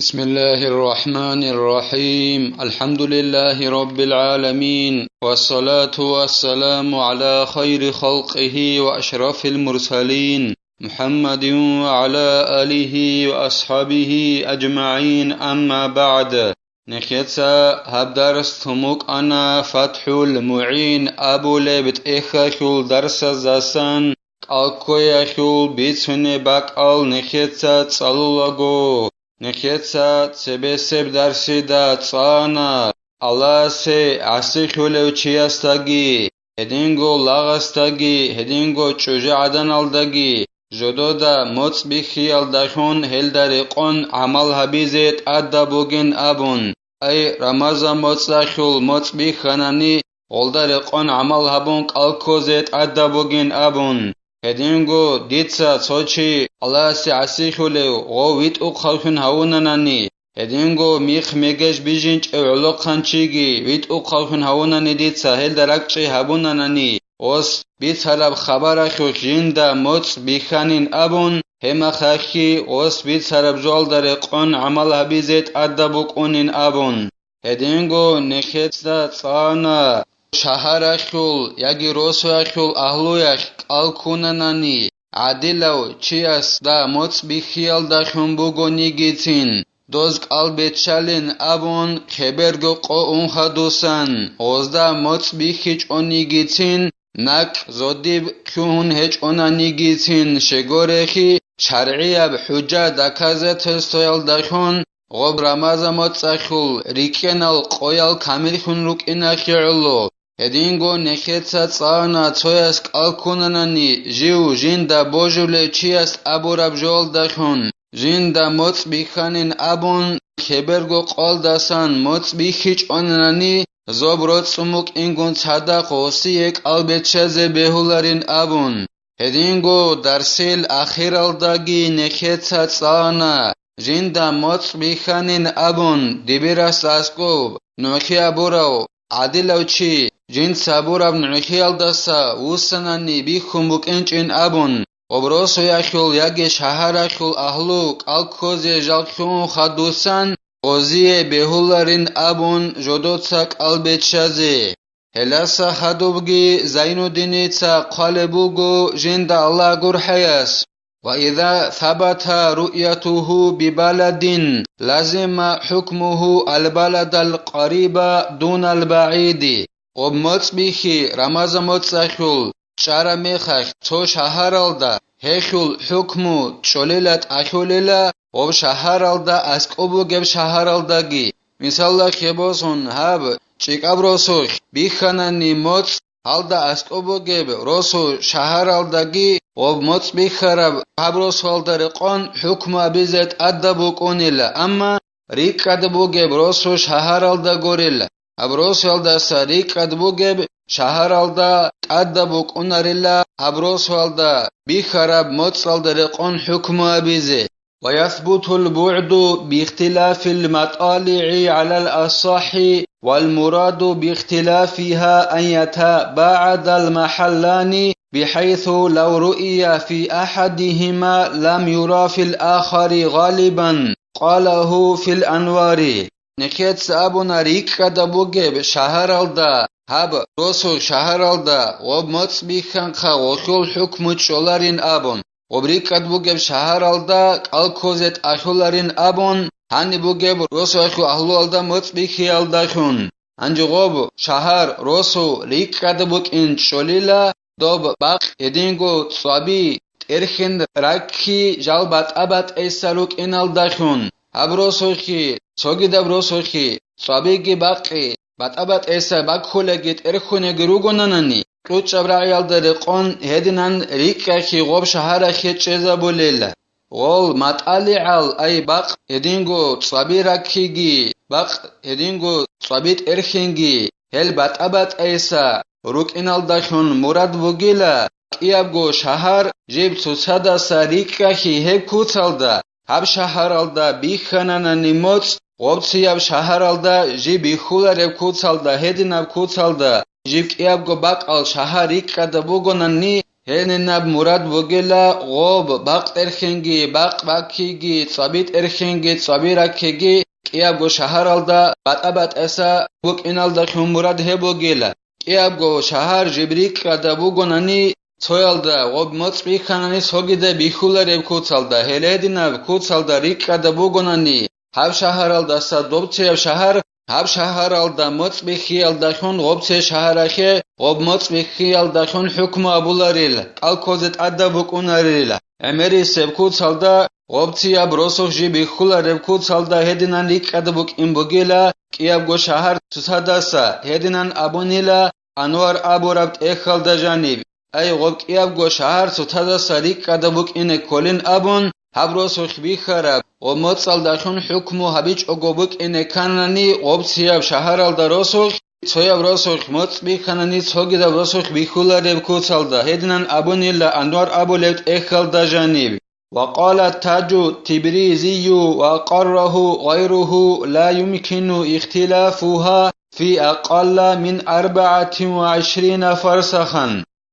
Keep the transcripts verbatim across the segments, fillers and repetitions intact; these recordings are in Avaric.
بسم الله الرحمن الرحيم. الحمد لله رب العالمين. والصلاة والسلام على خير خلقه وأشرف المرسلين محمد وعلى آله وأصحابه أجمعين. أما بعد. Нехеца гьаб дарс тун букӀана ФатхӀул МугӀин абулеб тӀехьалъул дарсаздасан, кӀалкквеялъул бицунеб бакӀал нехеца цӀалулаго. Нехеца цебесеб дарсида цӀана Аллагьасе гӀасилъулев чиясдаги, гьединго лагъасдаги, гьединго чӀужугӀаданалдаги, жодода моцӀ бихьиялдалъун гьелда рекъон гӀамал гьабизе тӀадаб бугин абун. Ай, Рамазан моцӀалъул моцӀ бихьанани, гъолда рекъон гӀамал гьабун кӀал ккозе тӀадаб бугин абун. Гьединго дица цо чи Аллагьасе гӀасилъулев гъов витӀухъавлъун гьавунанани, гьединго михъ-мегеж бижинчӀев гӀолохъанчиги витӀухъавлъун гьавунани дица гьелда ракӀчӀей гьабунанани, ос бицараб хабаралъулъ жинда моцӀ бихьанин абун, гьеб мехалъги ос бицараб жоялда рекъон гӀамал гьабизе тӀадаб букӀунин абун. Гьединго нехеца цӀана шагьаралъул яги росуялъул агьлуялъ кӀал ккунанани, гӀадилав чиясда моцӀ бихьиялдалъун бугонигицин, доз кӀал беччалин абун, хеберго къо ун хадусан, гъозда моцӀ бихьичӀонигицин, накӀ зодиб лъугьун гьечӀонанигицин, щегорехи, шаргӀияб хӀужа, доказательствоялдалъун гъоб Рамазан моцӀалъул рикӀкӀенал къоял камиллъун рукӀиналъе гӀоло. Гьединго нехеца цӀана цояс кӀал ккунанани, жив жинда божулев чияс абураб жоялдалъун, жинда моцӀ бихьанин абун, хеберго къоялдасан моцӀ бихьичӀонанани, зоб роцӀцӀун букӀингун цадахъ гъосие кӀал беччазе бегьуларин абун. Гьединго дарсил ахиралдаги нехеца цӀана, жинда моцӀ бихьанин абун, дибирас аскӀоб нугӀлъи абурав гӀадилав чи, жинца абураб нугӀлъиялдаса вуссанани бихьун букӀинчӀин абун, гъоб росуялъул яги шагьаралъул агьлу кӀал ккозе жал лъугьун хадусан, гъозие бегьуларин абун жодоца кӀал беччазе. Гьелдаса хадубги Зайнуддиница хъвалеб буго, жинда Аллагь гурхӀаяс: «وإذا ثبت رؤيته ببلد لزم حكمه البلد القريب دون البعيد». Гъоб моцӀ бихьи Рамазан моцӀалъул чӀараб мехалъ цо шагьаралда, гьелъул хӀукму чӀолила, тӀалъулила гъоб шагьаралда аскӀоб бугеб шагьаралдаги. Мисалалъе босун, гьаб ЧӀикӀаб росулъ бихьанани моцӀ, гьалда аскӀоб бугеб росу шагьаралдаги гъоб моцӀ бихьараб гьаб росуялда рекъон хӀукму абизе тӀадаб букӀунила, амма рикӀкӀад бугеб росу шагьаралда гурила. Гьаб росуялдаса рикӀкӀад бугеб шагьаралда тӀадаб букӀунарила гьаб росуялда бихьараб моцӀалда рекъон хӀукму абизе. ويثبت البعد باختلاف المطالع على الأصح، والمراد باختلافها أن يتباعد المحلان، بحيث لو رؤي في أحدهما لم ير في الآخر غالبا. قاله في الأنوار. Нехеца абуна, рикӀкӀада бугеб шагьаралда, гьаб росу шагьаралда гъоб моцӀ бихьанха гъолъул хӀукму чӀоларин абун, гъоб рикӀкӀад бугеб шагьаралда кӀал ккозе тӀалъуларин абун, гьаниб бугеб росуялъул агьлуялда моцӀ бихьиялдалъун. Гьанже гъоб шагьар, росу рикӀкӀада букӀин чӀолила, доб бакъ гьединго цӀваби тӀерхьен ракки жал батӀа-батӀайса рукӀиналдалъун, гьаб росулъги, цогидаб росулъги, цӀвабиги бакъи батӀа-батӀайса баккулаги тӀерхьунеги ругонанани, кьучӀаб рагӀиялда рекъон гьединан рикӀкӀахьи гъоб шагьарахье чӀезабулел. Гъол матӀалигӀал, ай бакъ гьединго цӀваби раккиги, бакъ гьединго цӀваби тӀерхьинги, гьел батӀа-батӀайса рукӀиналдалъун мурад бугила, кӀиябго шагьар жиб цоцадаса рикӀкӀахьи гьеб куцалда, гьаб шагьаралда бихьананани моцӀ, гъоб цояб шагьаралда жиб бихьулареб куцалда, гьединаб куцалда жиб кӀиябго бакӀал шагьар рикӀкӀада бугонани, Гьединаб мурад бугила гъоб бакъ тӀерхьинги, бакъ баккиги, цӀаби тӀерхьинги, цӀаби раккиги кӀиябго шагьаралда батӀа-батӀаса букӀиналдалъун мурад гьеб бугила. КӀиябго шагьар жиб рикӀкӀада бугонани, цоялда гъоб моцӀ бихьанани цогида бихьулареб куцалда, гьелединаб куцалда рикӀкӀада бугонани, гьаб шагьаралдаса доб цеяб шагьар, гьаб шагьаралда моцӀ бихьиялдалъун гъоб цей шагьарахъе гъоб моцӀ бихьиялдалъун хӀукму абуларила, кӀалккозе тӀадаб букӀунарила. ГӀемерисеб куцалда, гъоб цеяб росулъ жиб бихьулареб куцалда гьединан рикӀкӀада букӀин бугила, кӀиябго шагьар цоцадаса гьединан абунила Анвар абураб тӀехьалда жаниб. Ай, гъоб кӀиябго шагьар цоцадаса рикӀкӀада букӀине кколин абун, гьаб росулъ бихьараб ва моцӀалдалъун хӀукму гьабичӀого букӀине кканани, гъоб цеяб шагьаралда росулъ, цояб росулъ моцӀ бихьанани цогидаб росулъ бихьулареб куцалда гьединан абунила Анвар абулеб тӀехьалда жаниб. وقال التاج التبريزي وأقره غيره: لا يمكن اختلافها في أقل من أربعة وعشرين فرسخا.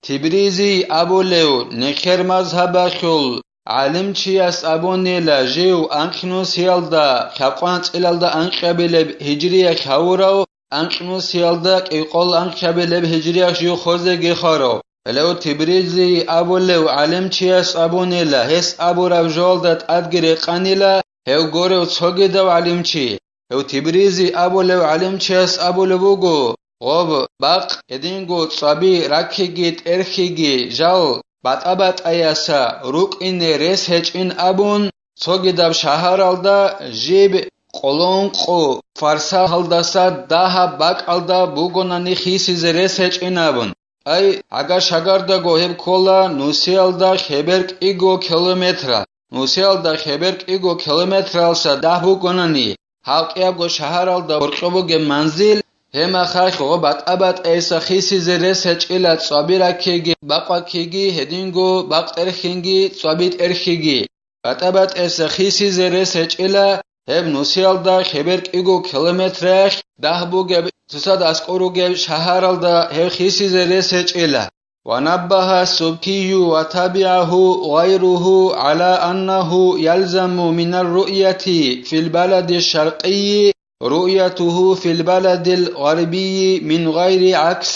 Тибризий абулев нехер мазгьабалъул гӀалимчияс абунила жив анкьнусиялда хӀакъанцӀилалда анкьабилеб гьижриялъ гьавурав, анкьнусиялда кӀикъол анкьабилеб гьижриялъ жив хозеги хварав. Гьелев Тибризий абулев гӀалимчияс абунила, гьес абураб жоялда тӀадги рекъанила гьев горев цогидав гӀалимчи. Гьев Тибризий абулев гӀалимчияс абулеб буго, гъоб бакъ гьединго цӀаби раккиги тӀерхьиги жал батӀа-батӀаяса рукӀине рес гьечӀин абун, цогидаб шагьаралда жиб къолонкъо фарсахалдаса дагьаб бакӀалда бугонани хисизе рес гьечӀин абун. Ай, гӀагар-шагардаго гьеб ккола нусиялда хебер кӀиго километра. Нусиялда хебер кӀиго километралса дагь бугонани, гьав кӀиябго шагьаралда гьоркьоб бугеб манзил, гьеб мехалъ гъо батӀа-батӀайса хисизе рес гьечӀила цӀаби раккиги, бакъ баккиги, гьединго бакъ тӀерхьинги, цӀаби тӀерхьиги. БатӀа-батӀайса хисизе рес гьечӀила, гьеб нусиялда хебер кӀиго километраялъ дагь бугеб, цоцазда аскӀор ругеб шагьаралда гьеб хисизе рес гьечӀила. ونبه السبكي وتبعه غيره على أنه يلزم من الرؤية في البلد الشرقي رؤيته في البلد الغربي من غير عكس.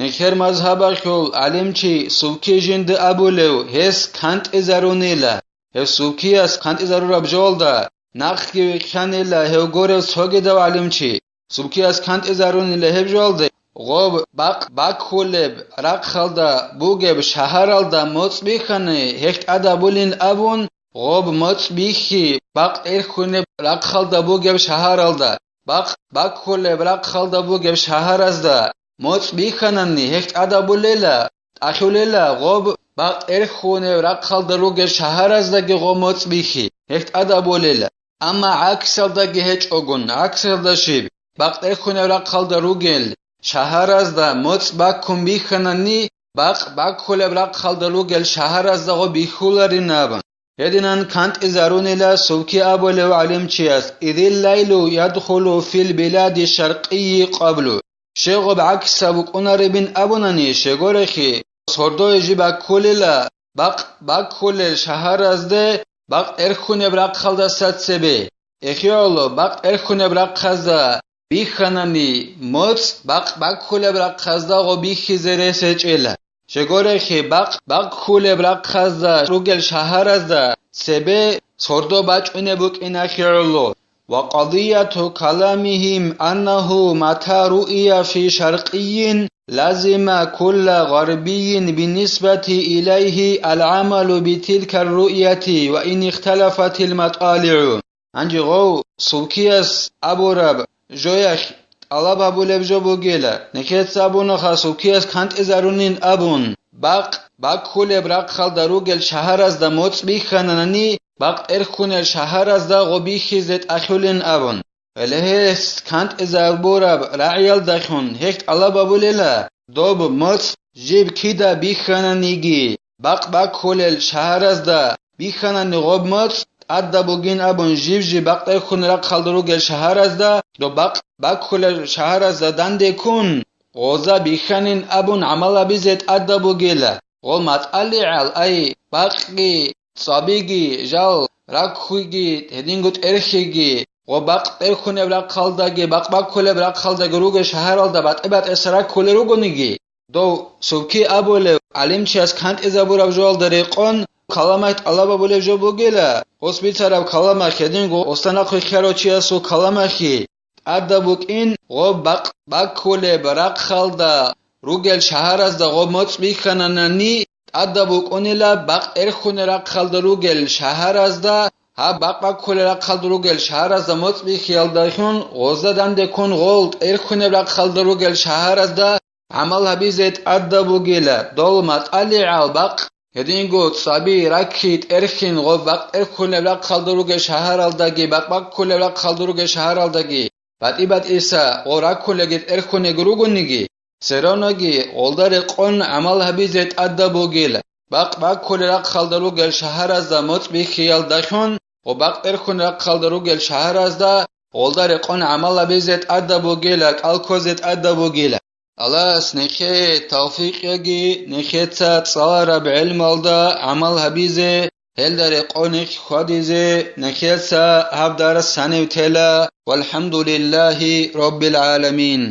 Нехер мазгьабалъул гӀалимчи Субки жинда абулев гьес кантӀизарунила. Гьев Субкияс кантӀизарураб жоялда нахъги вихьанила гьев горев цогидав гӀалимчи. Субкияс кантӀизарунила гьеб жоялда, гъоб бакъ баккулеб рахъалда бугеб шагьаралда моцӀ бихьани, гьелъ тӀадабулин абун, гъоб моцӀ бихьи бакъ тӀерхьунеб рахъалда бугеб шагьаралда, бакъ баккулеб рахъалда бугеб шагьаразда моцӀ бихьанани, гьелъ тӀадабулела, тӀахьулела гъоб бакъ тӀерхьунеб рахъалда ругел шагьараздаги гъо моцӀ бихьи, гьелъ тӀадабулела. Амма гӀаксалдаги гьечӀогун, гӀаксалда щиб, бакъ тӀерхьунеб рахъалда ругел шагьаразда моцӀ баккун бихьанани, бакъ баккулеб рахъалда ругел шагьаразда гъо бихьуларин абун. Гьединан кантӀизарунила Субки абулев гӀалимчияс: إذ الليل يدخل في البلاد الشرقي قبل. Щегъоб гӀаксаб букӀунаребин абунани, щегорехи, сордое жиб баккулела, бакъ баккулел шагьаразде бакъ тӀерхьунеб рахъалдаса цебе. Эхиоло бакъ тӀерхьунеб рахъазда бихьанани, моцӀ бакъ баккулеб рахъазда гъо бихьизе рес гьечӀела. Щегорехи, бакъ баккулеб рахъазда ругел шагьаразда цебе сордо бачӀунеб букӀиналъе гӀоло. وقضية كلامهم أنه متى رؤي في شرقي لزم كل غربي بالنسبة إليه العمل بتلك الرؤية وإن اختلفت المطالع. Гьанже гъов Субкияс абураб жоялъ тӀалаб гьабулеб жо бугела, нехеца абунаха Субкияс кантӀизарунин абун, бакъ баккулеб рахъалда ругел шагьаразда моцӀ бихьанани, бакъ тӀерхьунел шагьаразда гъо бихьизе тӀахьулин абун. Гьеле гьес кантӀизабураб рагӀиялдалъун гьелъ тӀалаб гьабулела, доб моцӀ жиб кида бихьананиги, бакъ баккулел шагьаразда бихьанани гъоб моцӀ тӀадаб бугин абун, жиб-жиб бакъ тӀерхьун рахъалда ругел шагьаразда, доб бакъ баккулел шагьаразда данде ккун, гъоза бихьанин абун гӀамал гьабизе тӀадаб бугела. гъо матӀалигӀал, ай, бакъги, цӀабиги, жал, раккуги, гьединго тӀерхьиги, гъо бакъ тӀерхьунеб рахъалдаги, бакъ баккулеб рахъалдаги ругел шагьаралда батӀи-батӀиса раккулел ругониги, дов субки абулев гӀалимчияс кантӀизабураб жоялда рекъон, каламахь тӀалаб гьабулеб жо бугила, гъос бицараб каламахь гьединго останахъе хьарав чиясул каламахьги, тӀадаб букӀин гъоб бакъ баккулеб рахъалда ругел шагьаразда гъоб моцӀ бихьананани, тӀадаб букӀунила бакъ тӀерхьунел рахъалда ругел шагьаразда, гьаб бакъ баккулел рахъалда ругел шагьаразда моцӀ бихьиялдалъун гъозда данде ккун гъол тӀерхьунеб рахъалда ругел шагьаразда гӀамал гьабизе тӀадаб бугила, дол матӀалигӀал бакъ, гьединго цӀаби, ракки, тӀерхьин, гъоб бакъ тӀерхьунеб рахъалда ругел шагьаралдаги, бакъ баккулеб рахъалда ругел шагьаралдаги, батӀи-батӀиса гъо раккулеги тӀерхьунеги ругониги, серонаги гъолда рекъон гӀамал гьабизе тӀадаб бугила, бакъ баккулел рахъалда ругел шагьаразда моцӀ бихьиялдалъун, гъо бакъ тӀерхьунел рахъалда ругел шагьаразда гъолда рекъон гӀамал гьабизе тӀадаб бугила, кӀал ккозе тӀадаб бугила. Аллагьас нехее тавфикъ яги, нехеца цӀалараб гӀелмалда гӀамал гьабизе, гьелда рекъон нехь хьвадизе, нехеца гьаб дарс гьанив тела. Валхамдулиллагьи раббил гӀаламин.